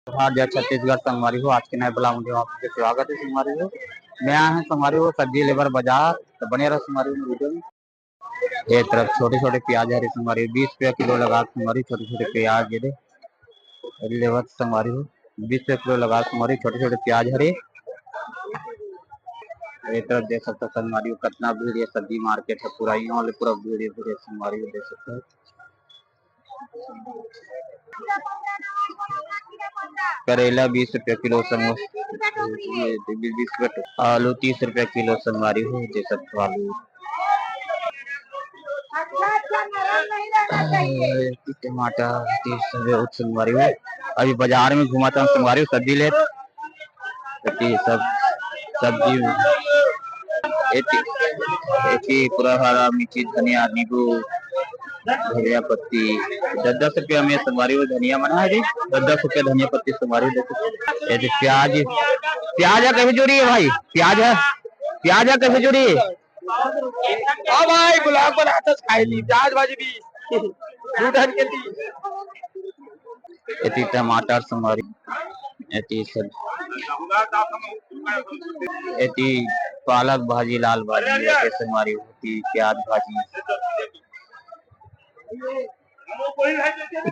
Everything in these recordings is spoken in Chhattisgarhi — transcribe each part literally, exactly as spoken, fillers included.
जोहार, जय छत्तीसगढ़ संगवारी हो। आज के नए vlog में आप सबके स्वागत है संगवारी हो। मैं आया हूँ संगवारी हो सब्जी लेबर बाजार, तो बने रहो संगवारी हो वीडियो में। ये तरफ छोटे-छोटे प्याज हरे संगवारी हो, बीस रुपया किलो लगा संगवारी, छोटे-छोटे प्याज ये दे लेवत संगवारी हो, बीस रुपया किलो लगा संगवारी, छोटे-छोटे प्याज हरे। ये तरफ देख सकते हो संगवारी हो, कितना भीड़ है सब्जी मार्केट है पूरा, यहाँ वाले पूरा भीड़ है, भीड़ है संगवारी हो, देख सकते हो। करेला बीस रुपया किलो संगवारी, बीस रुपया, आलू तीस रुपया किलो संगवारी हो, देख सकते हो आलू। टमाटर तीस रुपया संगवारी हो। अभी बाजार में घुमाता हूँ संगवारी हो, सब्जी ले। ये सब सब्जी, एती, एती पूरा हरा मिर्ची, धनिया, नींबू, धनिया पत्ती, दस दस रुपया में संगवारी हो धनिया मन हे जी, दस दस रुपया धनिया पत्ती संगवारी हो। देखो, ये जी प्याज, प्याज है कैसे जोड़ी है भाई? प्याज है, प्याज है कैसे जोड़ी है? हाँ भाई, गुलाब बनाता खाई ली, प्याज भाजी भी दू टन के ली। एती टमाटर संगवारी, एती सब, एती पालक भाजी, लाल भाजी, एती संगवारी होती प्याज भाजी।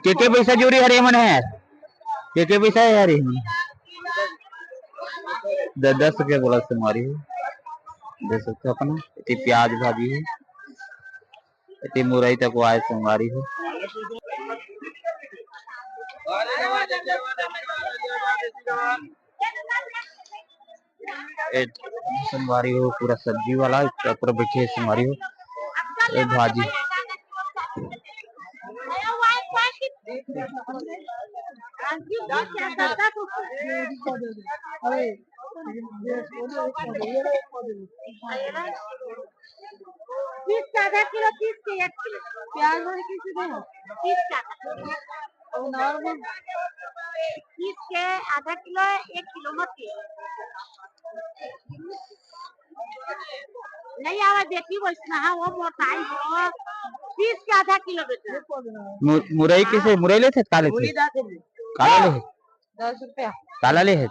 के के पैसा जोड़ी हरे मन है? के के पैसा है यार ये मन? दस दस रुपया बोला संगवारी हो, दे सकते अपना। एती प्याज भाजी है, एती मुरई तक आए संगवारी हो। ए संगवारी हो, पूरा सब्जी वाला पूरा बैठे संगवारी हो। ए भाजी, तीस का आधा किलो, तीस के एक किलो। प्याज वाले कैसे दे? तीस का आधा किलो। और नॉर्मल? तीस के आधा किलो, एक किलो मत दे। नहीं आवा, देखी वैसना, हाँ, वो मोटाई हो। तीस के आधा किलो बेटा। मु-, मुरई कैसे? मुरई लेथे, का लेथे? काला लेथे? दस रुपया। काला लेथे?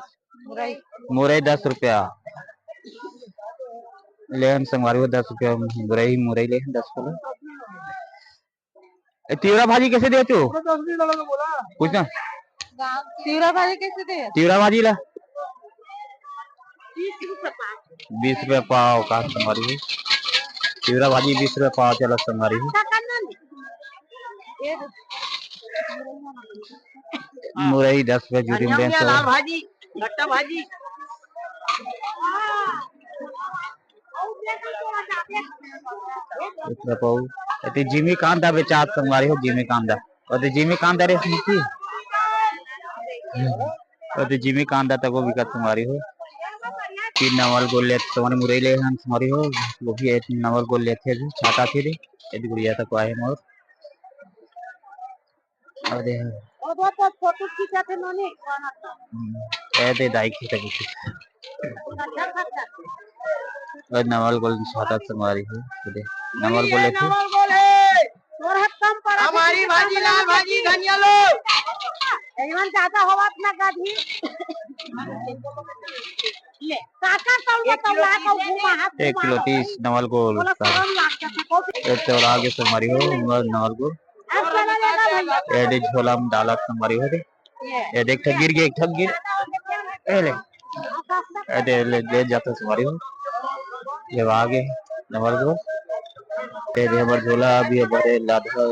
मुरई। मुरई दस रुपया। लेहन संगवारी हो, दस रुपया मुरई, मुरई लेहन दस किलो। ए, तिवरा भाजी कैसे दे तू? पूछ ना। तिवरा भाजी कैसे दे? तिवरा भाजी ला। बीस रुपया पाव का संगवारी हो। तिवरा भाजी बीस रुपया पाव चला संगवारी हो। मुरई दस रुपया जूरी में धनिया, लाल भाजी, गट्टा भाजी। इतना पाऊ। एती जिमी कांदा बेचात संगवारी हो, जिमी कांदा। और जिमी कांदा रे स्मृति। और जिमी कांदा तको बिकत संगवारी हो। तीन नवल गोल ले, सोने मुरई ले हम संगवारी हो। वो भी एक नवल गोल लेथे जी, छाता थे रे। एती गुड़िया तक आए मोर। अरे हाँ। ओदे तो फोटो खींचा थे नोनी। हम्म, ए दे दाई खींचा खींचा। और नवल गोल छाता संगवारी हो, दे। नवल गोल लेथे। नवल गोल है। तोर हाथ कम पड़ा, हमारी भाजी, लाल भाजी, धनिया लो। एमन ज्यादा होवत ना गाधी। ले, काका तौल एक किलो बताओ, तीस, घुमा हाथ एक किलो घुमा। तीस, नवल गोल। बोला, शरम लागत है, कौन ए चौरा आगे संगवारी हो, नवल गोल। आप चला लेना भैया। एदे झोला में डालत संगवारी हो रे। ये। एदे एक ठा गिर गे, एक ठा गिर। ए ले। एदे ले, ले जाता संगवारी हो। ये आगे नवल गोल। एदे हमर झोला अभी भरे लाधा।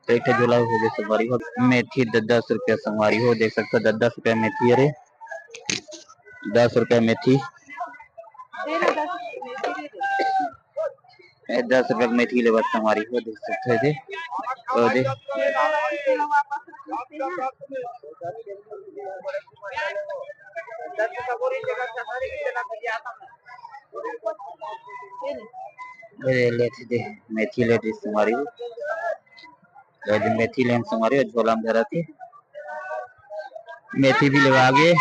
एक ठा झोला हो गे संगवारी हो। मेथी द-, दस रुपया संगवारी हो, देख सकते हो, दस दस रुपया मेथी, अरे दस रुपया मेथी। ए, दस रुपया के मेथी लेवत संगवारी हो, देख सकते हो दे। ओ दे। ए, लेथे दे, मेथी लेथे संगवारी हो। ए दे मेथी लेन संगवारी हो, झोला में धरत हे। मेथी भी लेवा गे।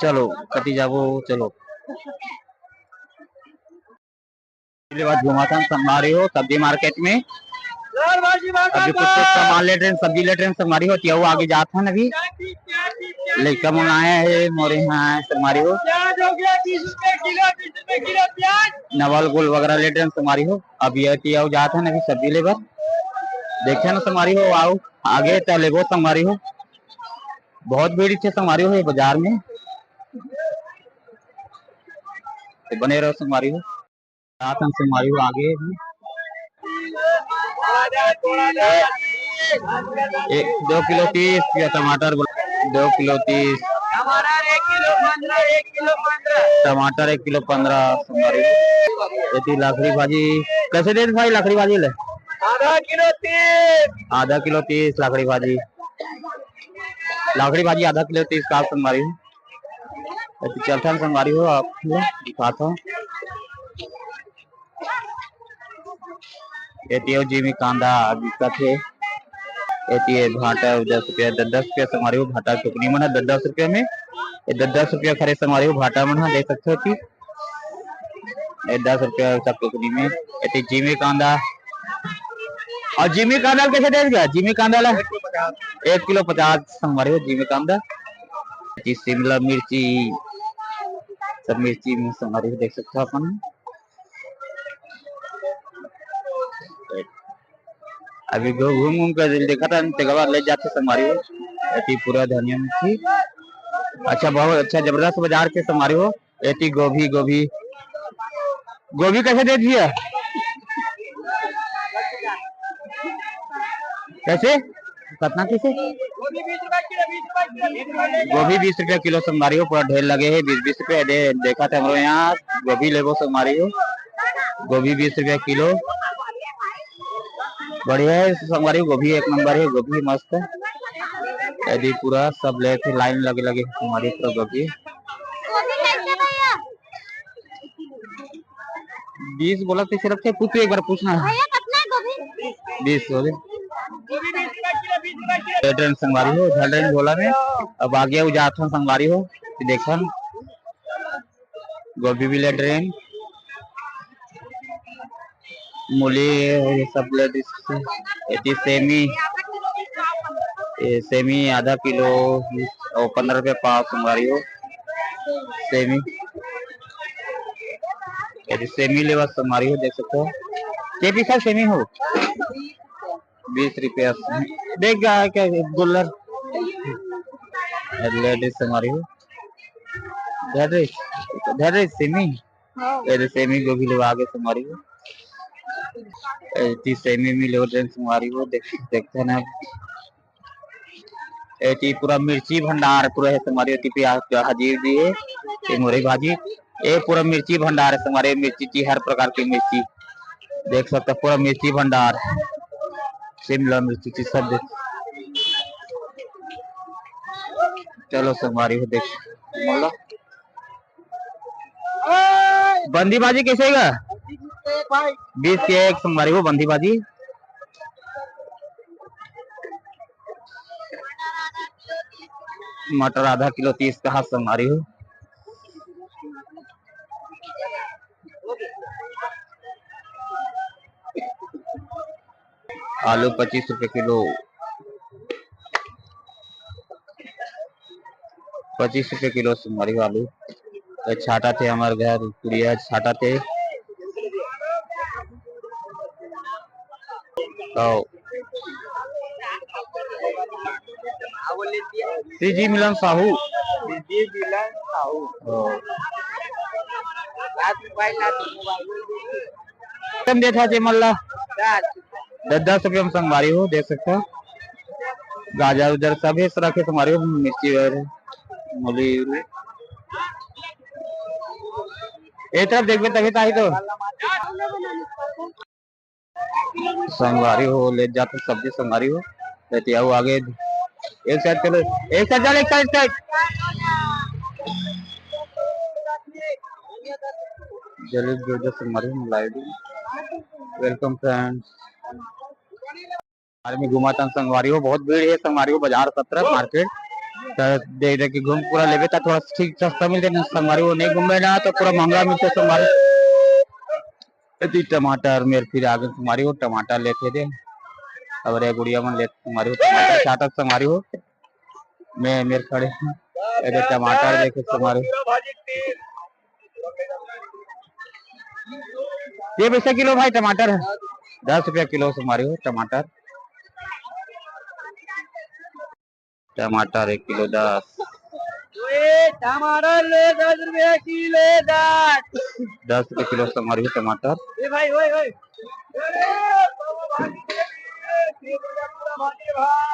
चलो, कति जाबो, चलो। लेवा घुमाथन संगवारी हो, सब्जी मार्केट में। अभी कुछ कुछ सामान लेत रहेन, सब्जी लेत रहेन संगवारी हो, एती अउ आगे जात हन अभी। लइका मन आए हे मोर इहाँ संगवारी हो। नवल गोल वगैरह लेत रहेन संगवारी हो। अभी एती अउ जात हन अभी सब्जी ले बर। देखे ना संगवारी हो, अउ आगे त लेबो संगवारी हो। बहुत भीड़ रहिथे संगवारी हो ये बाजार में। त बने रहो संगवारी हो। जात हन संगवारी हो आगे भी। एक, दो किलो तीस या टमाटर बोला, दो किलो तीस। टमाटर एक किलो पन्द्रह, एक किलो पन्द्रह। टमाटर एक किलो पन्द्रह संगवारी। एती लाखड़ी भाजी कइसे देत भाई लाखड़ी भाजी ले? आधा किलो तीस। आधा किलो तीस लाखड़ी भाजी। लाखड़ी भाजी आधा किलो तीस का संगवारी। एती चलथन संगवारी हो, आप ल दिखाथन। एती अउ जिमी कांदा बिकत हे। एती ये भांटा दस रुपया, दस दस रुपया संगवारी हो, भांटा टुकनी मन ह दस दस रुपया में, ये दस दस रुपया खरे संगवारी हो, भांटा मन ह देख सकथो कि ये दस रुपया तक टुकनी में। एती जिमी कांदा, अउ जिमी कांदा ल कइसे देत गा? जिमी कांदा ला एक किलो पचास संगवारी हो, जिमी कांदा। एती शिमला मिर्ची, सब मिर्ची में संगवारी हो देख सकथो अपन। अभी घू-, घूम घूम के देखत हन, तेकर बाद ले जाथे संगवारी हो। एती पूरा धनिया मिर्ची। अच्छा, बहुत अच्छा, जबरदस्त बाजार के संगवारी हो। एती गोभी, गोभी, गोभी कइसे देत भैया? कइसे? कतना कइसे? गोभी बीस रुपया किलो संगवारी हो, पूरा ढेर लगे हे, बीस बीस रुपया दे, देखत हे हमरो इहाँ गोभी लेबो संगवारी हो, गोभी बीस रुपया किलो। बढ़िया हे संगवारी हो, गोभी एक नंबर हे, गोभी मस्त हे। एती पूरा सब लेथे, लाइन लगे लगे हे संगवारी हो, पूरा गोभी। गोभी कैसे भैया? बीस बोलथे सिर्फ, पूछ, एक बार पूछना हे। भैया, कितना है गोभी? बीस हो गए। गोभी बीस रुपया किलो, बीस रुपया किलो। ढल रहे संगवारी हो, ढल रहे झोला में। अब आगे अउ जात हन संगवारी हो, देखन। गोभी भी लेत रहेन। मूली, ये सब लेत रहिस। एती सेमी, ये सेमी आधा किलो, अउ पन्द्रह रुपया पाव संगवारी हो। सेमी, एती सेमी लेवा संगवारी हो, देख सकथो। के पीस हे सेमी हो? बीस रुपया। देख गा हे का गोल्लर? लेत रहिस संगवारी हो। धर रे, धर रे सेमी। हाँ। एदे सेमी गोभी लेवा आगे संगवारी हो। एती सेमी भी लेवत रहेन संगवारी हो। देख, देखथन अब। एती पूरा मिर्ची भंडार पूरा हे संगवारी हो। एती प्याज का हाजिर दिए हे। ये मुरई भाजी। ये पूरा मिर्ची भंडार हे संगवारी हो। मिर्ची ची, हर प्रकार की मिर्ची देख सकथो। पूरा मिर्ची भंडार, शिमला मिर्ची ची सब देख। चलो संगवारी हो देख। बंदी भाजी कइसे हे गा? बीस के एक संगवारी हो बंदी भाजी। मटर आधा किलो तीस का हे संगवारी हो। आलू पच्चीस रुपया किलो, पच्चीस रुपया किलो संगवारी हो आलू। ए छांटत हे हमर घर कुरिया छांटत हे। तो सीजी मिलन साहू। सीजी मिलन साहू। ओ। रात में भाई ना तो मोबाइल। कम देत हे जेमन ला। दस दस रुपया में संगवारी हो, देख सकथो। गाजर उजर सब हे, रखे संगवारी हो, मिर्ची वगैरह, मूली उली। ए तरफ देखबे तभी तो आही तो। संगवारी हो, ले जाते सब्जी संगवारी हो। लेते आओ आगे। एक साइड चलो, एक साइड चल, एक साइड, एक साइड। जलेब जो जो संगवारी हो, लाइव। Welcome friends। बाजार में घुमाथन संगवारी हो, बहुत भीड़ हे संगवारी हो, बाजार सत्र मार्केट। त देख देख के घूम पूरा लेबे त थोड़ा ठीक सस्ता मिलथे ना संगवारी हो, नहीं घूमबे ना तो पूरा महंगा मिलथे संगवारी। एती टमाटर मेर फिर आगे संगवारी हो, टमाटर लेथे दे। हमर गुड़िया मन लेत संगवारी हो, टमाटर छाटत संगवारी हो। मैं मेर खड़े हूँ। एदे टमाटर देखे संगवारी हो। ये पैसा किलो भाई टमाटर है? दस रुपया किलो संगवारी हो टमाटर। टमाटर एक किलो दस। ओए, टमाटर ले दस रुपया किलो, दस। दस रुपया किलो संगवारी हो टमाटर। ए भाई, ओए, ओए।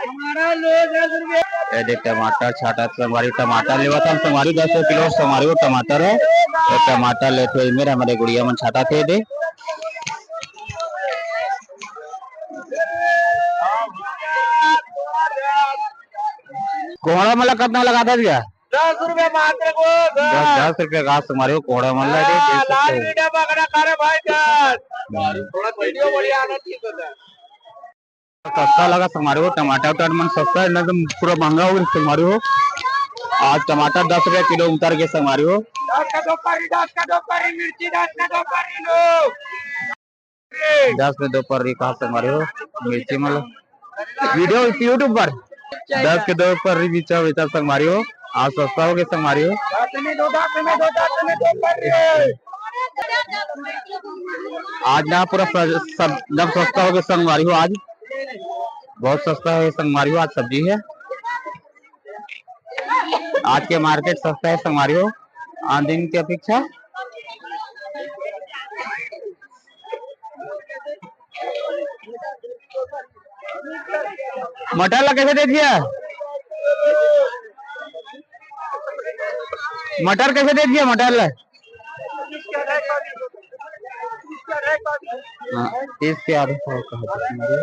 टमाटर ले दस रुपया। ये देख टमाटर छाटा संगवारी, टमाटर लेवत हम संगवारी, दस रुपया किलो संगवारी हो टमाटर है। तो टमाटर लेते हुए मेरे हमर गुड़िया मन छाटा थे दे। कोहड़ा मला कितना लगा था भैया? दस रुपया मात्र को, दस, दस। दस रुपया का संगवारी हो कोहड़ा मला रे, देख सकते हो। मीठा पकड़ा खा रहे भाई जान। हम्म। थोड़ा वीडियो बढ़िया आना चाहिए था। सस्ता लगा संगवारी हो, टमाटर उटाटर मन सस्ता है, ना तो पूरा महंगा हो गया संगवारी हो। आज टमाटर दस रुपया किलो उतर के संगवारी हो। दस का दो पारी, दस का दो पारी, मिर्ची दस का दो पारी लो। दस में दो पर्री कहा संगवारी हो, मिर्ची मतलब वीडियो इस YouTube पर दस के दो पर्री बिचा बेचा संगवारी हो, आज सस्ता हो गया संगवारी हो। दस में दो, दस में दो, दस में दो पर्री। आज ना पूरा स-, सब एकदम सस्ता हो गया संगवारी हो, आज बहुत सस्ता है संगवारी हो, आज सब्जी है। आज के मार्केट सस्ता है संगवारी हो, आन दिन की अपेक्षा। मटर ला कैसे दे दिया? मटर कैसे दे दिया मटर ला? हाँ, तीस के आधे सौ का है।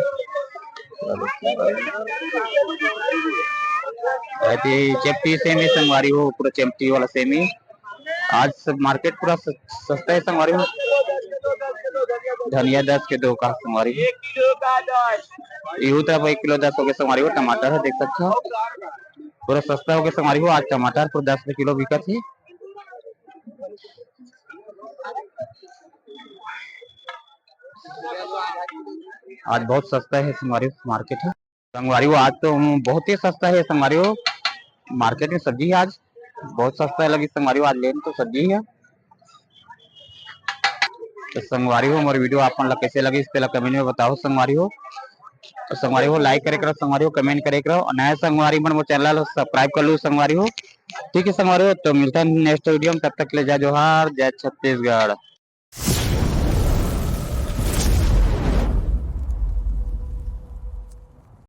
अरे, चेपटी सेमी संगवारी हो, पूरा चेपटी वाला सेमी। आज सब मार्केट पूरा स-, सस्ता है संगवारी हो। धनिया दस के दो का संगवारी हो। इहू तरफ एक किलो दस हो गए संगवारी हो। टमाटर है, देख सकते हो, पूरा सस्ता हो गया संगवारी हो। आज टमाटर पूरा दस रुपये किलो बिकत है। आज बहुत सस्ता है संगवारी हो, मार्केट है। संगवारी हो, आज तो बहुत ही सस्ता है संगवारी हो, मार्केट में सब्जी है आज बहुत सस्ता है लगी संगवारी हो, आज लेन तो सब्जी है। तो संगवारी हो, मोर वीडियो आप मन ला कैसे लगी, इस पे ला कमेंट में बताओ संगवारी हो। तो संगवारी हो, लाइक करे करो संगवारी हो, कमेंट करे करो, और नया संगवारी मन मोर चैनल ला सब्सक्राइब कर लो संगवारी हो। ठीक है संगवारी हो, तो मिलता है नेक्स्ट वीडियो में, तब तक के लिए जय जोहार, जय छत्तीसगढ़।